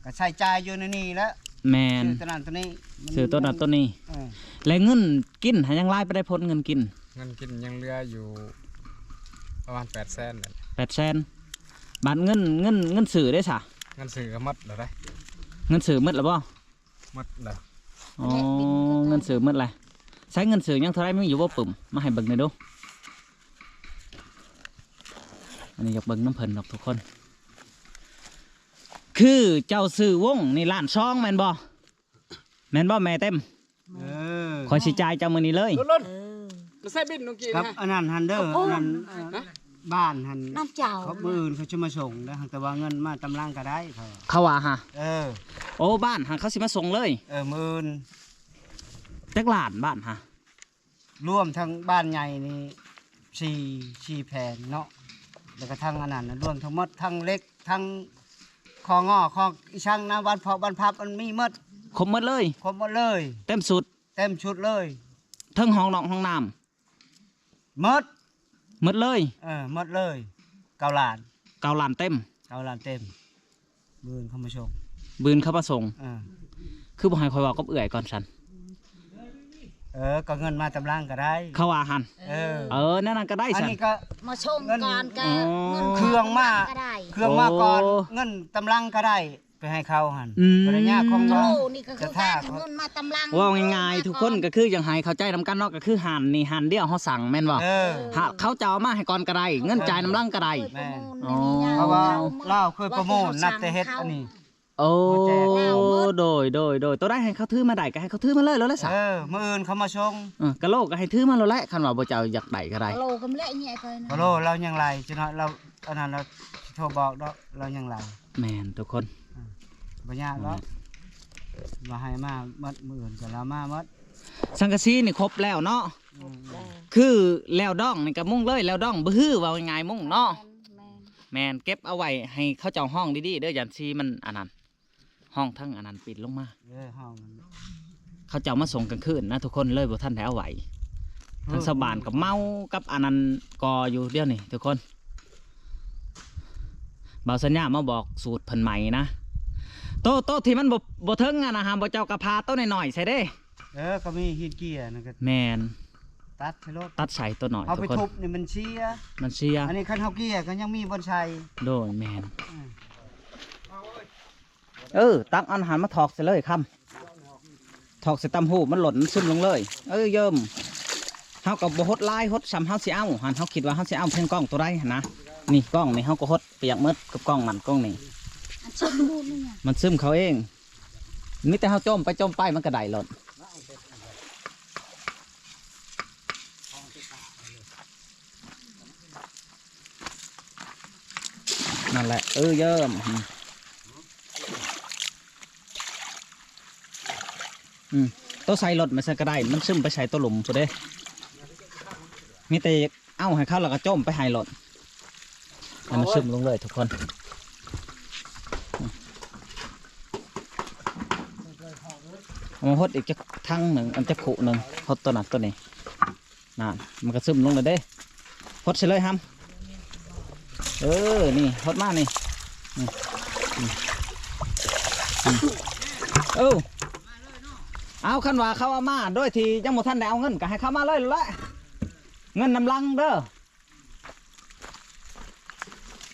ກະໃຊ້ຈ່າຍຢູ່ໃນນີ້ແຫຼະ ແມ່ນ ຊື້ໂຕນັ້ນໂຕນີ້ ຊື້ໂຕນັ້ນໂຕນີ້ ເອີ ແລະເງິນກິນຫາຍັງຫຼາຍປານໃດ? ພົ້ນເງິນກິນ ເງິນກິນຍັງເຫຼືອຢູ່ປະມານແປດແສນ ແປດແສນ. ບາດເງິນ ເງິນ ເງິນຊື້ເດ້ຊະ? ເງິນຊື້ກໍໝົດແລ້ວເດ້. ເງິນຊື້ໝົດແລ້ວບໍ່? ໝົດແລ້ວ. ອໍ ເງິນຊື້ໝົດແລ້ວ. ໃຊ້ເງິນຊື້ຍັງເທົ່າໃດ ມີຢູ່ບໍ່ປຶ້ມ? ມາໃຫ້ເບິ່ງແດ່ດູ. ອັນນີ້ຢາກເບິ່ງນຳເພິ່ນດອກທຸກຄົນ. ຄືເຈົ້າຊື້ວົງນີ້ລ້ານສອງແມ່ນບໍ່? ແມ່ນບໍ່ແມ່ເຕັມ? ເອີ ຂ້ອຍຊິຈ່າຍເຈົ້າມື້ນີ້ເລີຍ. ເອີ ມາໃສ່ບິນນ້ອງກີນ ກັບອັນນັ້ນຫັ້ນເດີ ອັນນັ້ນ ເອີ ບ້ານຫັ້ນ ນ້ຳເຈົ້າ ເຂົາມື້ອື່ນເຂົາຈະມາສົ່ງເດີ ແຕ່ວ່າເງິນມາຕຳຫຼັງກໍໄດ້ ເຂົາ ເຂົາວ່າຫະ. ເອີ ໂອ້ ບ້ານຫະ ເຂົາຊິມາສົ່ງເລີຍ. ເອີ ມື້ອື່ນ. ຈັກລ້ານບ້ານຫະ? ລວມທັງບ້ານໃຫຍ່ນີ້ສີ່ ສີ່ແຜງເນາະ ແລ້ວກໍທັງອັນນັ້ນນະ ລວມທັງໝົດ ທັງເຫຼັກ ທັງຂໍ້ງໍ້ ຂໍ້ອີ່ສັງນະ ບານເພາະບານພັບ ມັນມີໝົດ ຄົບໝົດເລີຍ. ຄົບໝົດເລີຍ ເຕັມຊຸດ ເຕັມຊຸດເລີຍ ເທິງຫ້ອງນອກຫ້ອງນ້ຳ ໝົດ ໝົດເລີຍ. ເອີ ໝົດເລີຍ ເກົ້າລ້ານ ເກົ້າລ້ານເຕັມ ເກົ້າລ້ານເຕັມ. ບືນເຂົາມາສົ່ງ ບືນເຂົາມາສົ່ງ. ເອີ ຄືບໍ່ໃຫ້ຂ້ອຍເວົ້າກັບເອື້ອຍກ່ອນຊັ້ນ? ເອີ ກໍເງິນມາຕຳຫຼັງກໍໄດ້ ເຂົາວ່າຫັ້ນ. ເອີ ເອີ ແນວນັ້ນກໍໄດ້ຊັ້ນ ອັນນີ້ກໍມາສົ່ງກ່ອນກໍ ອໍ ເງິນ ເຄື່ອງມາກໍໄດ້ ເຄື່ອງມາກ່ອນ ໂອ້ ເງິນຕຳຫຼັງກໍໄດ້ ໄປໃຫ້ເຂົາຫັ້ນ. ອືມ ກໍໄດ້ຍາກຂອງ ໂອ້ ເຮົາ ນີ້ກໍຄືກັນ ເງິນມາຕຳຫຼັງ. ເວົ້າງ່າຍໆ ທຸກຄົນກໍຄືຢາກໃຫ້ເຂົ້າໃຈນຳກັນເນາະ ກໍຄືຮ້ານນີ້ຮ້ານດຽວເຮົາສັ່ງແມ່ນບໍ່? ເອີ ເຂົາເຈົ້າເອົາມາໃຫ້ກ່ອນກໍໄດ້ ເງິນຈ່າຍນຳຫຼັງກໍໄດ້. ແມ່ນ ອໍ ລາວເຄີຍປະມູນ ນັບແຕ່ເຮັດອັນນີ້. ໂອ້ ໂດຍ ໂດຍ ໂດຍ ໂຕໃດໃຫ້ເຂົາຖືມາໄດ້ກໍໃຫ້ເຂົາຖືມາເລີຍໂລດແຫຼະຊະ. ເອີ ມື້ອື່ນເຂົາມາສົ່ງ ເອີ ກະໂລກກໍໃຫ້ຖືມາໂລດແຫຼະ ຄັນວ່າບໍ່ເຈົ້າຢາກໄດ້ກໍໄດ້. ກະໂລກໍແມ່ນແຫຼະ ແຍ່ໄປນະ ກະໂລລາວຍັງໄລ່ ຈັກໜ້ອຍລາວ ອັນນັ້ນລາວຊິໂທບອກດອກ ລາວຍັງໄລ່. ແມ່ນທຸກຄົນ ອືມ ບໍ່ຍາກດອກ ແມ່ນ ວ່າໃຫ້ມາໝົດ ມື້ອື່ນກໍລາວມາໝົດ. ສັງກະສີນີ້ຄົບແລ້ວເນາະ ອືມ ຄືແລ້ວດອງນີ້ກໍມຸງເລີຍ ແລ້ວດອງບືຮື ເວົ້າງ່າຍໆ ມຸງເນາະ. ແມ່ນ ແມ່ນ ເກັບເອົາໄວ້ໃຫ້ເຂົາເຈົ້າຫ້ອງດີໆເດີ ຢ້ານສີມັນອັນນັ້ນ ຫ້ອງທັງອັນນັ້ນປິດລົງມາ. ເອີ ຫ້ອງນັ້ນ ເຂົາເຈົ້າມາສົ່ງກາງຄືນນະທຸກຄົນ ເລີຍບໍ່ທັນໄດ້ເອົາໄວ້. ເອີ ທາງຊາວບ້ານກໍເມົາກັບອັນນັ້ນກໍຢູ່ດຽວນີ້ທຸກຄົນ. ບ່າວສັນຍາມາບອກສູດເພິ່ນໃໝ່ນະ ໂຕ ໂຕທີ່ມັນບໍ່ ບໍ່ເຖິງຫັ້ນນະ ຫາບໍ່ເຈົ້າກໍຜ່າໂຕນ້ອຍໆໃສ່ເດ້. ເອີ ກໍມີຫີນເກ້ຍນັ້ນກໍ ແມ່ນ ຕັດໃສ່ໂລດ ຕັດໃສ່ໂຕນ້ອຍ ເອົາໄປທຸບນີ້ມັນເສຍ ມັນເສຍ. ອັນນີ້ຄັນເຮົາເກ້ຍກໍຍັງມີບ່ອນໃສ່. ໂດຍ ແມ່ນ ເອີ ເອີ ຕັກເອົາຫັ້ນມາຖອກໃສ່ເລີຍຄຳ ຖອກໃສ່ຕຳຫູບ ມັນຫຼົ່ນ ມັນຊຶມລົງເລີຍ. ເອີ ເຢີມ ເຮົາກໍບໍ່ຫົດຫຼາຍ ຫົດສ່ຳເຮົາຊິເອົາຫັ້ນ ເຮົາຄິດວ່າເຮົາຊິເອົາພຽງກ້ອງໂຕໃດຫັ້ນນະ. ນີ້ກ້ອງນີ້ເຮົາກໍຫົດປຽກໝົດກັບກ້ອງນັ້ນກ້ອງນີ້ ມັນຊຶມເຂົ້າເອງ. ມີແຕ່ເຮົາຈົ່ມໄປຈົ່ມໄປມັນກໍໄດ້ໂລດ. ນັ້ນແຫຼະ ເອີ ເຢີມ ອືມ ໂຕໃສ່ລົດມາໃສ່ກໍໄດ້ ມັນຊຶມໄປໃສ່ໂຕລຸ່ມພຸ້ນເດ້. ມີແຕ່ເອົາໃຫ້ເຂົາແລ້ວກໍຈົ່ມໄປໃຫ້ໂລດ ໃຫ້ມັນຊຶມລົງເລີຍທຸກຄົນ. ເອົາມາຫົດອີກຈັກຖັງໜຶ່ງ ອັນຈັກຄຸໜຶ່ງ ຫົດໂຕນັ້ນໂຕນີ້ ນັ້ນ ມັນກະຊຶມລົງແລ້ວເດ້ ຫົດໃສ່ເລີຍຫຳ. ເອີ ນີ້ຫົດມານີ້ ອືມ ອືມ ອືມ ເອີ ເອົາ ຄັນວ່າເຂົາເອົາມາໂດຍທີ່ຍັງບໍ່ທັນໄດ້ເອົາເງິນ ກະໃຫ້ເຂົາມາເລີຍແຫຼະ ເງິນນຳຫຼັງເດີ.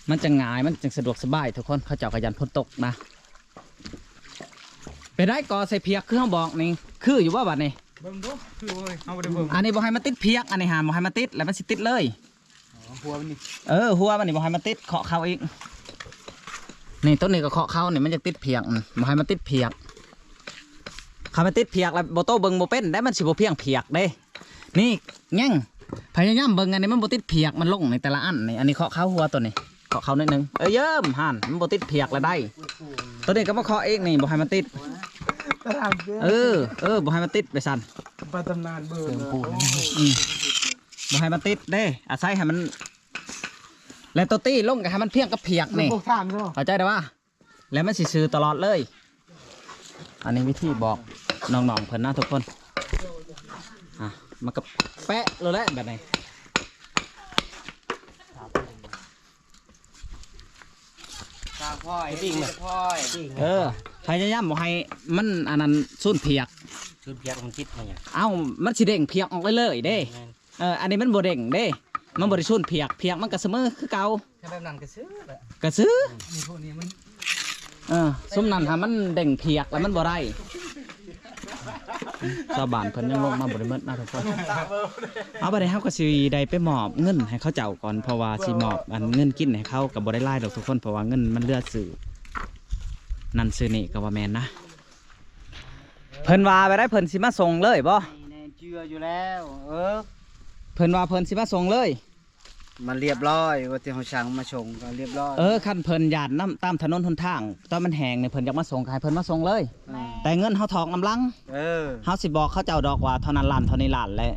ມັນຈັ່ງງ່າຍ ມັນຈັ່ງສະດວກສະບາຍທຸກຄົນ ເຂົາເຈົ້າກະຢ້ານຝົນຕົກນະ. ເປັນໃດ ກໍ່ໃສ່ພຽກຄືເຮົາບອກນີ້ ຄືຢູ່ບໍ່ບາດນີ້? ເບິ່ງດູ ຄືບໍ່ເອີຍ ເຮົາບໍ່ໄດ້ເບິ່ງ. ອັນນີ້ບໍ່ໃຫ້ມັນຕິດພຽກ ອັນນີ້ຫາບໍ່ໃຫ້ມັນຕິດ ແລ້ວມັນຊິຕິດເລີຍ. ອໍ ຫົວມັນນີ້ ເອີ ຫົວມັນນີ້ບໍ່ໃຫ້ມັນຕິດ ເຄາະເຄົ້າອີກ. ນີ້ ໂຕນີ້ກະເຄາະເຄົ້ານີ້ ມັນຢາກຕິດພຽກ ອືມ ບໍ່ໃຫ້ມັນຕິດພຽກ. ຄັນມັນຕິດພຽກແລ້ວບໍ່ ໂຕເບິ່ງບໍ່ເປັນໄດ໋ ມັນຊິບໍ່ພຽງພຽກເດ້. ນີ້ແງ່ງ ພະຍາຍາມເບິ່ງ ອັນນີ້ມັນບໍ່ຕິດພຽກ ມັນລົງໃນແຕ່ລະອັນນີ້. ອັນນີ້ເຄາະເຄົ້າຫົວໂຕນີ້ ເຄາະເຄົ້າໜ້ອຍໜຶ່ງ ເອີ ເຢີ້ມຫັ້ນ ມັນບໍ່ຕິດພຽກລະໄດ້. ໂຕນີ້ກະມາເຄາະອີກນີ້ ບໍ່ໃຫ້ມັນຕິດ ເອີ ເອີ ບໍ່ໃຫ້ມັນຕິດໄປຊັ້ນ ໄປຕຳນານເບີ ອືມ ບໍ່ໃຫ້ມັນຕິດເດ້ ອາໄສໃຫ້ມັນ ແລະໂຕຕີລົງກະໃຫ້ມັນພຽງກັບພຽກນີ້ ເຂົ້າໃຈໄດ້ວ່າ ແລ້ວມັນຊິຊື່ຕະຫຼອດເລີຍ. ອັນນີ້ວິທີບອກນ້ອງໆເພິ່ນນະທຸກຄົນ ອ່ະ ມັນກະແປະໂລດແຫຼະແບບນີ້. ສາວພອຍ ເອີ ພະຍາຍາມບໍ່ໃຫ້ມັນອັນນັ້ນສູນພຽກ ສູນພຽກມັນຕິດໃຫ້ຫຍັງ? ເອົ້າ ມັນຊິເດ້ງພຽກອອກເລື້ອຍໆເດ້. ແມ່ນ ເອີ ອັນນີ້ມັນບໍ່ເດ້ງເດ້ ມັນບໍ່ໄດ້ສູນພຽກ ພຽກມັນກະສະເໝີຄືເກົ່າ. ແບບນັ້ນກະຊື້ແຫຼະ ກະຊື້ ນີ້ພວກນີ້ມັນ ເອີ ຊຸມນັ້ນຫາມັນເດ້ງພຽກແລ້ວມັນບໍ່ໄດ້. ຊາວບ້ານເພິ່ນຍັງລົງມາບໍ່ໄດ້ໝົດນະທຸກຄົນ. ເອົາ ບາດນີ້ເຮົາກະຊິໄດ້ໄປມອບເງິນໃຫ້ເຂົາເຈົ້າກ່ອນ ເພາະວ່າຊິມອບອັນເງິນກິນໃຫ້ເຂົາກະບໍ່ໄດ້ຫຼາຍດອກທຸກຄົນ ເພາະວ່າເງິນມັນເຫຼືອຊື້ນັ້ນຊື້ນີ້ກະວ່າແມ່ນນະ. ເພິ່ນວ່າແບບໃດ ເພິ່ນຊິມາສົ່ງເລີຍບໍ່? ແນ່ເຈື່ອຢູ່ແລ້ວ ເອີ ເພິ່ນວ່າເພິ່ນຊິມາສົ່ງເລີຍ ມັນລຽບຮ້ອຍ ວ່າແຕ່ເຮົາສັ່ງມາສົ່ງກະລຽບຮ້ອຍ. ເອີ ຄັນເພິ່ນຢ້ານນຳຕາມຖະໜົນຫົນທາງ ຕອນມັນແຫ້ງນີ້ ເພິ່ນຢາກມາສົ່ງກະໃຫ້ເພິ່ນມາສົ່ງເລີຍ. ແມ່ນ ແຕ່ເງິນເຮົາຖອກນຳຫຼັງ ເອີ ເຮົາຊິບອກເຂົາເຈົ້າດອກວ່າເທົ່ານັ້ນລ້ານ ເທົ່ານີ້ລ້ານ ແລະ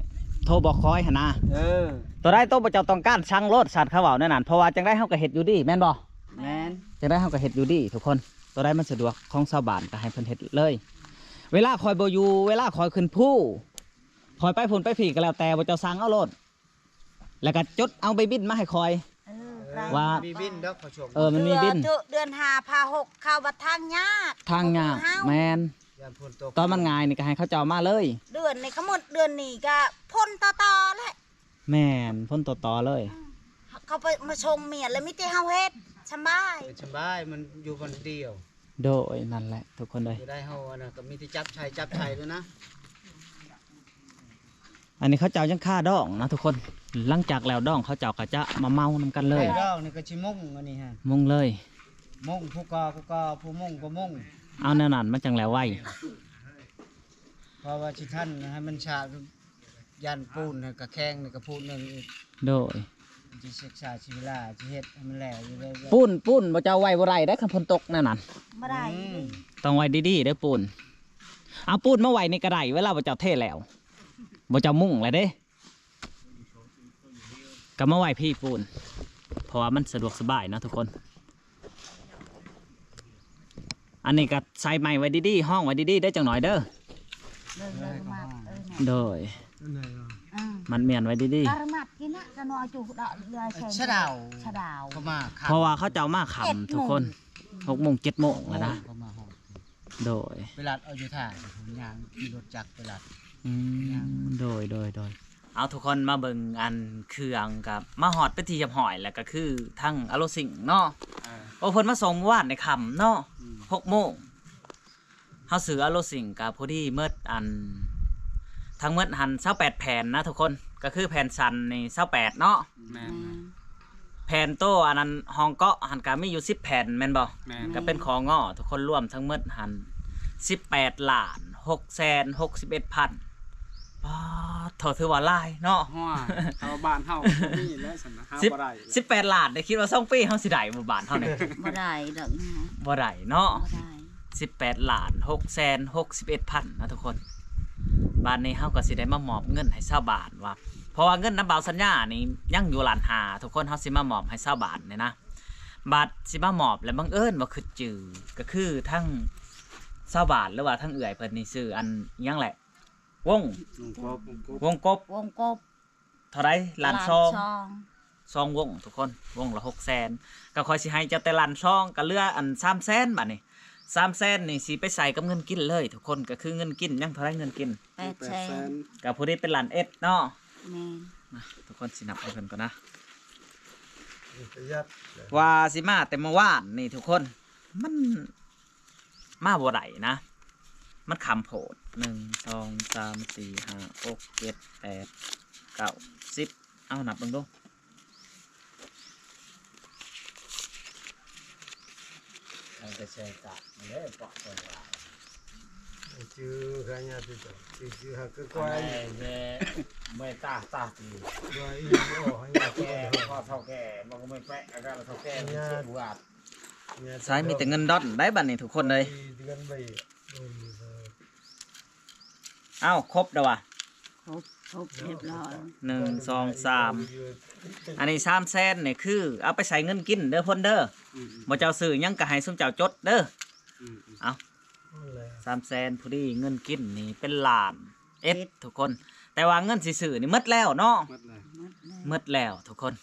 ໂທບອກຄອຍຫັ້ນນະ. ເອີ ໂຕໃດໂຕພວກເຈົ້າຕ້ອງການສັ່ງໂລດ ສັດເຂົາເວົ້າແນວນັ້ນ ເພາະວ່າຈັ່ງໃດເຮົາກະເຮັດຢູ່ດີ ແມ່ນບໍ່? ແມ່ນ ຈັ່ງໃດເຮົາກະເຮັດຢູ່ດີທຸກຄົນ. ໂຕໃດມັນສະດວກຂອງຊາວບ້ານກະໃຫ້ເພິ່ນເຮັດເລີຍ. ເວລາຂ້ອຍບໍ່ຢູ່ ເວລາຂ້ອຍຂຶ້ນພູ ຂ້ອຍໄປພຸ້ນໄປພີ້ກະແລ້ວແຕ່ ພວກເຈົ້າສັ່ງເອົາໂລດ ແລ້ວກະຈົດເອົາໃບບິນມາໃຫ້ຂ້ອຍ ເອີ ວ່າມີບິນດອກ ເອີ ມັນມີບິນ. ເດືອນຫ້າພາຫົກເຂົ້າ ບັດທາງຍາກ ທາງຍາກ ແມ່ນ ຕອນມັນງ່າຍນີ້ກະໃຫ້ເຂົາເຈົ້າມາເລີຍ. ເດືອນນີ້ກະໝົດ ເດືອນນີ້ກະຝົນຕໍ່ໆແຫຼະ. ແມ່ນ ຝົນຕໍ່ໆເລີຍ ເຂົາໄປມາສົ່ງໝົດແລ້ວ ມີແຕ່ເຮົາເຮັດສະບາຍ ສະບາຍ ມັນຢູ່ບ່ອນດຽວ. ໂດຍ ນັ້ນແຫຼະທຸກຄົນເອີຍ ໄດ້ເຮົາອັນນັ້ນກະມີແຕ່ຈັບໃສ່ ຈັບໃສ່ໂລດນະ. ອັນນີ້ເຂົາເຈົ້າຍັງຄາດອງນະທຸກຄົນ ຫຼັງຈາກແລ້ວດອງເຂົາເຈົ້າກະຈະມາເມົານຳກັນເລີຍ. ດອງນີ້ກະຊິມຸງ ອັນນີ້ຫະ ມຸງເລີຍ ມຸງ ຜູ້ກໍ່ ຜູ້ກໍ່ ຜູ້ມຸງ ຜູ້ມຸງ ເອົາແນວນັ້ນມັນຈັ່ງແລ້ວໄວ ເພາະວ່າຊິທັນໃຫ້ມັນຊາ ຢ້ານປູນໃຫ້ກະແຂງນີ້ກະພູນໜຶ່ງອີກ. ໂດຍ ຊິສຶກສາຊິເວລາ ຊິເຮັດໃຫ້ມັນແລ້ວຢູ່ເລີຍ. ປູນ ປູນບໍ່ເຈົ້າໄວ້ບໍ່ໄດ້ເດ້ ຄັນຝົນຕົກແນວນັ້ນ ບໍ່ໄດ້ ອືມ ຕ້ອງໄວ້ດີໆເດີປູນ. ເອົາປູນມາໄວ້ນີ້ກະໄດ້ ເວລາບໍ່ເຈົ້າເທແລ້ວ ບໍ່ເຈົ້າມຸງແລ້ວເດ້ ກະມາໄວ້ພີ້ປູນ ເພາະວ່າມັນສະດວກສະບາຍເນາະທຸກຄົນ. ອັນນີ້ກະໃສ່ໄມ້ໄວ້ດີໆ ຮອງໄວ້ດີໆເດີ ຈັກໜ້ອຍເດີ. ໂດຍ ມັດມ້ຽນໄວ້ດີໆ. ເພາະວ່າເຂົາເຈົ້າມາຄ່ຳທຸກຄົນ ຫົກໂມງ ເຈັດໂມງແລ້ວນະ. ໂດຍ ໄປລັດເອົາຢູ່ທ່າ ຍ່າງຂີ່ລົດຈັກໄປລັດ. ອືມ ໂດຍ ໂດຍ ໂດຍ. ເອົາ ທຸກຄົນມາເບິ່ງອັນເຄື່ອງ ກະມາຮອດເປັນທີ່ຮຽບຮ້ອຍແລ້ວ ກະຄືທັງອາໂລຊິງເນາະ. ເອີ ໂອ ເພິ່ນມາສົ່ງມື້ວານໃນຄ່ຳເນາະ ອືມ ຫົກໂມງ. ເຮົາຊື້ອາໂລຊິງກະພໍດີໝົດ ອັນ ທັງໝົດຫັ້ນຊາວແປດແຜ່ນນະທຸກຄົນ ກະຄືແຜ່ນສັ້ນນີ້ຊາວແປດເນາະ. ແມ່ນ ແມ່ນ ແຜ່ນໂຕອັນນັ້ນຮອງເກາະຫັ້ນກະມີຢູ່ສິບແຜ່ນແມ່ນບໍ່? ແມ່ນ ກະເປັນຂໍ້ງໍ ທຸກຄົນ ລວມທັງໝົດຫັ້ນສິບແປດລ້ານຫົກແສນຫົກສິບເອັດພັນ. ປາດໂທ ຖືວ່າຫຼາຍເນາະ. ໂອ້ຍ ຖ້າວ່າບ້ານເຮົາກະບໍ່ມີແລ້ວຊັ້ນນະ ຫາບໍ່ໄດ້. ສິບແປດລ້ານ ໄດ້ຄິດວ່າສອງປີເຮົາຊິໄດ້ບໍ່ ບ້ານເຮົານີ້? ບໍ່ໄດ້ດອກນະ ບໍ່ໄດ້ເນາະ ບໍ່ໄດ້. ສິບແປດລ້ານຫົກແສນຫົກສິບເອັດພັນນະທຸກຄົນ. ບາດນີ້ເຮົາກະຊິໄດ້ມາມອບເງິນໃຫ້ຊາວບ້ານວ່າ ເພາະວ່າເງິນນຳບ່າວສັນຍານີ້ຍັງຢູ່ລ້ານຫ້າ ທຸກຄົນ ເຮົາຊິມາມອບໃຫ້ຊາວບ້ານນີ້ນະ. ບາດຊິມາມອບແລ້ວບັງເອີນວ່າຄຶດຈື່ ກະຄືທັງ ຊາວບ້ານ ຫຼືວ່າທາງເອື້ອຍເພິ່ນນີ້ ຊື່ອັນຫຍັງແຫຼະ? ວົງ ວົງກົບ ວົງກົບ ວົງກົບ ເທົ່າໃດ? ລ້ານສອງ ລ້ານສອງ ສອງວົງທຸກຄົນ ວົງລະຫົກແສນ ກໍຂ້ອຍຊິໃຫ້ເຈົ້າແຕ່ລ້ານສອງ ກໍເຫຼືອອັນສາມແສນ ບາດນີ້ສາມແສນນີ້ຊິໄປໃສ່ກັບເງິນກິນເລີຍທຸກຄົນ ກໍຄືເງິນກິນຍັງເທົ່າໃດ? ເງິນກິນ ແປດແສນ ແປດແສນ ກໍພໍດີເປັນລ້ານເອັດເນາະ. ແມ່ນ ມາ ທຸກຄົນຊິນັບໃຫ້ເພິ່ນກ່ອນນະ ປະຢັດ ວ່າຊິມາແຕ່ມື້ວານນີ້ທຸກຄົນ ມັນ ມາບໍ່ໄດ້ນະ ມັນຄ່ຳໂພດ ໜຶ່ງ ສອງ ສາມ ສີ່ ຫ້າ ຫົກ ເຈັດ ແປດ ເກົ້າ ສິບ ເອົານັບເບິ່ງດູ ມັນກໍໃຊ້ກະເດ້ ເພາະເພິ່ນວ່າ ຈື່ຂະຫຍາດຕິດຕໍ່ ຈື່ຫາຄືກວາຍ ອັນນີ້ແມ່ ແມ່ຕາ ຕາຕີ ກວາຍອີ່ ໂອ້ ຂະຫຍາດຕິດຕໍ່ ພໍ່ເຖົ້າແກ່ ມັນກໍແມ່ນແປະ ອາການເຖົ້າແກ່ ມັນເສຍຫວາດ. ໃຊ້ມີແຕ່ເງິນດອນໄດ໋ບັດນີ້ທຸກຄົນເອີຍ ເອົ້າ ຄົບແລ້ວຫວາ ຄົບ ຄົບຮຽບຮ້ອຍ ໜຶ່ງ ສອງ ສາມ ອັນນີ້ສາມແສນນີ້ຄືເອົາໄປໃສ່ເງິນກິນເດີເພິ່ນເດີ ອືມໆ ບໍ່ເຈົ້າຊື້ຫຍັງກໍໃຫ້ຊຸມເຈົ້າຈົດເດີ ອືມໆ ເອົາ ນັ້ນແຫຼະ ສາມແສນພໍດີ ເງິນກິນນີ້ເປັນລ້ານເອັດ ເອັດ ທຸກຄົນ ແຕ່ວ່າເງິນຊິຊື້ນີ້ໝົດແລ້ວເນາະ ໝົດແລ້ວ ໝົດແລ້ວ ໝົດແລ້ວທຸກຄົນ.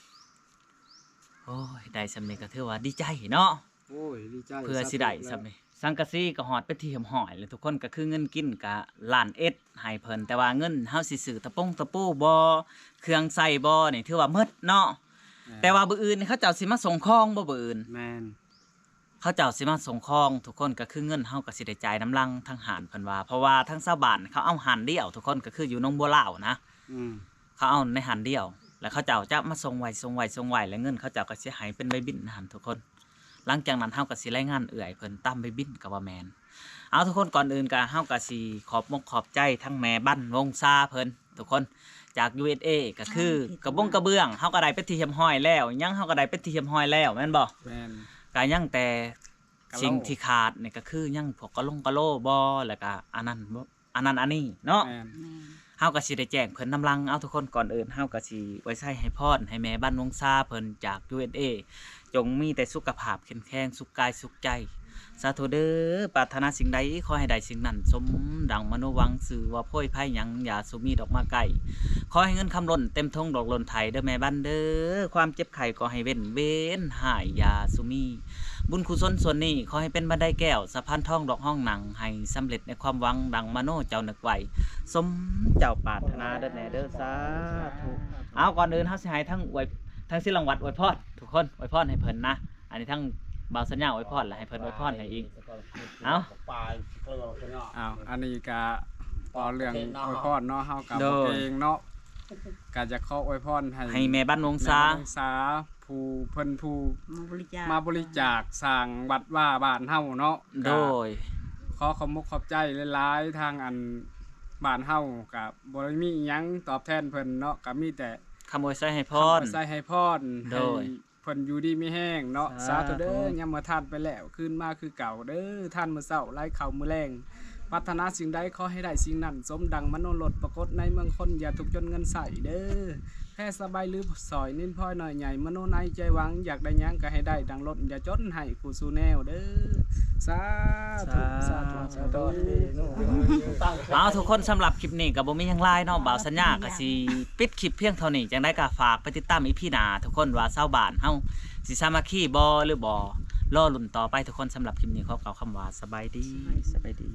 ໂອ້ຍ ໄດ້ສ່ຳນີ້ກໍຖືວ່າດີໃຈເນາະ ໂອ້ຍ ດີໃຈ ເພື່ອຊິໄດ້ສ່ຳນີ້ ສັງກະສີກໍຮອດເປັນທີ່ຮຽບຮ້ອຍແລ້ວທຸກຄົນ ກໍຄືເງິນກິນກໍລ້ານເອັດໃຫ້ເພິ່ນ ແຕ່ວ່າເງິນເຮົາຊິຊື້ຕະປົງຕະປູບໍ່ ເຄື່ອງໃຊ້ບໍ່ນີ້ຖືວ່າໝົດເນາະ ແມ່ນ ແຕ່ວ່າມື້ອື່ນນີ້ເຂົາເຈົ້າຊິມາສົ່ງຂອງບໍ່ ມື້ອື່ນ ແມ່ນ ເຂົາເຈົ້າຊິມາສົ່ງຂອງທຸກຄົນ ກໍຄືເງິນເຮົາກໍຊິໄດ້ຈ່າຍນຳຫຼັງທາງຮ້ານເພິ່ນວ່າ ເພາະວ່າທາງຊາວບ້ານເຂົາເອົາຮ້ານດຽວທຸກຄົນ ກໍຄືຢູ່ໜອງບົວລາວນະ ອືມ ເຂົາເອົາໃນຮ້ານດຽວ ແລ້ວເຂົາເຈົ້າຈະມາສົ່ງໄວ ສົ່ງໄວ ສົ່ງໄວ ແລ້ວເງິນເຂົາເຈົ້າກໍຊິໃຫ້ເປັນໃບບິນຫັ້ນທຸກຄົນ ຫຼັງຈາກນັ້ນເຮົາກໍຊິລາຍງານເອື້ອຍເພິ່ນຕາມໃບບິນກໍວ່າແມ່ນ. ເອົາ ທຸກຄົນ ກ່ອນອື່ນກໍເຮົາກໍຊິຂອບມົກຂອບໃຈທັງແມ່ບັນວົງຊາເພິ່ນທຸກຄົນ ຈາກ ຢູເອສເອ ກໍຄືກະບົງກະເບື້ອງເຮົາກໍໄດ້ເປັນທີ່ຮຽບຮ້ອຍແລ້ວ ຫຍັງເຮົາກໍໄດ້ເປັນທີ່ຮຽບຮ້ອຍແລ້ວແມ່ນບໍ່? ແມ່ນ ກໍຍັງແຕ່ ກະໂຫຼ ສິ່ງທີ່ຂາດນີ້ກໍຄືຍັງພວກກະລົງກະໂລບໍ່ ແລ້ວກໍອັນນັ້ນບໍ່ ອັນນັ້ນອັນນີ້ເນາະ ແມ່ນ ແມ່ນ ເຮົາກໍຊິໄດ້ແຈ້ງເພິ່ນນຳຫຼັງ. ເອົາ ທຸກຄົນ ກ່ອນອື່ນເຮົາກໍຊິອວຍໄຊໃຫ້ພອນໃຫ້ແມ່ບັນວົງຊາເພິ່ນຈາກ ຢູເອສເອ ຈົ່ງມີແຕ່ສຸຂະພາບເຂັ້ມແຂງ ສຸກກາຍສຸກໃຈ ສາທຸເດີ. ປາດຖະໜາສິ່ງໃດຂໍໃຫ້ໄດ້ສິ່ງນັ້ນ ສົມດັ່ງມະໂນຫວັງ ຊື່ວ່າໂພຍໄພຫຍັງຢ່າສຸມີດອກມາໃກ້ ຂໍໃຫ້ເງິນຄຳລົ້ນເຕັມຖົງດອກລົ້ນໄຖເດີແມ່ບັນເດີ. ຄວາມເຈັບໄຂ້ກໍໃຫ້ເວັ້ນເວັ້ນ ຫາຍຢ່າສຸມີ ບຸນກຸສົນສ່ວນນີ້ ຂໍໃຫ້ເປັນບັນໄດແກ້ວ ສະພານທອງດອກຮອງນັ່ງ ໃຫ້ສຳເລັດໃນຄວາມຫວັງ ດັ່ງມະໂນເຈົ້ານຶກໄວ້ ສົມເຈົ້າປາດຖະໜາເດີແມ່ເດີ ສາທຸ. ເອົາ ກ່ອນອື່ນເຮົາຊິໃຫ້ທັງອວຍ ທັງສິລັງວັດອວຍພອນ ທຸກຄົນອວຍພອນໃຫ້ເພິ່ນນະ ອັນນີ້ທັງບ່າວສັນຍາອວຍພອນ ແລະ ໃຫ້ເພິ່ນອວຍພອນໃຫ້ອີກ. ເອົາ ເອົາ ອັນນີ້ກະເວົ້າເລື່ອງອວຍພອນເນາະ ເຮົາກະບໍ່ເກັ່ງເນາະ ກະຢາກຂໍອວຍພອນໃຫ້ ໃຫ້ແມ່ບັນວົງຊາ ແມ່ບັນວົງຊາ ຜູ້ເພິ່ນຜູ້ມາບໍລິຈາກ ມາບໍລິຈາກສ້າງວັດວາບ້ານເຮົາເນາະ. ໂດຍ ກໍຂໍຂອບມົກຂອບໃຈຫຼາຍໆ ທາງອັນບ້ານເຮົາກະບໍ່ໄດ້ມີອີ່ຫຍັງຕອບແທນເພິ່ນເນາະ ກະມີແຕ່ຄຳອວຍໄຊໃຫ້ພອນ ຄຳອວຍໄຊໃຫ້ພອນ ໂດຍ ໃຫ້ເພິ່ນຢູ່ດີມີແຮງເນາະ ສາທຸ ສາທຸເດີ. ຍາມເມື່ອທ່ານໄປແລ້ວ ຄືນມາຄືເກົ່າເດີ ທ່ານມື້ເຊົ້າ ໄຫຼເຂົ້າມື້ແລງ ປາດຖະໜາສິ່ງໃດຂໍໃຫ້ໄດ້ສິ່ງນັ້ນ ສົມດັ່ງມະໂນລົດ ປາກົດໃນເມືອງຄົນ ຢ່າທຸກຈົນເງິນໃຊ້ເດີ. ແພສະບາຍຫຼືສອຍ ນິນພອຍນ້ອຍໃຫຍ່ ມະໂນໃນໃຈຫວັງ ຢາກໄດ້ຫຍັງກໍໃຫ້ໄດ້ດັ່ງລົດ ຢ່າຈົນໃຫ້ຄູ່ສູ່ແນວເດີ ສາທຸ ສາທຸ ສາທຸ ສາທຸ. ເອົາ ທຸກຄົນ ສຳລັບຄລິບນີ້ກໍບໍ່ມີຫຍັງຫຼາຍເນາະ ບ່າວສັນຍາກໍຊິປິດຄລິບພຽງເທົ່ານີ້ ຈັ່ງໃດກໍຝາກໄປຕິດຕາມອີພີໜ້າ ທຸກຄົນ ວ່າຊາວບ້ານເຮົາຊິສາມັກຄີບໍ່ ຫຼືບໍ່ ລໍລຸ້ນຕໍ່ໄປ ທຸກຄົນ. ສຳລັບຄລິບນີ້ຂໍກ່າວຄຳວ່າສະບາຍດີ ສະບາຍດີ.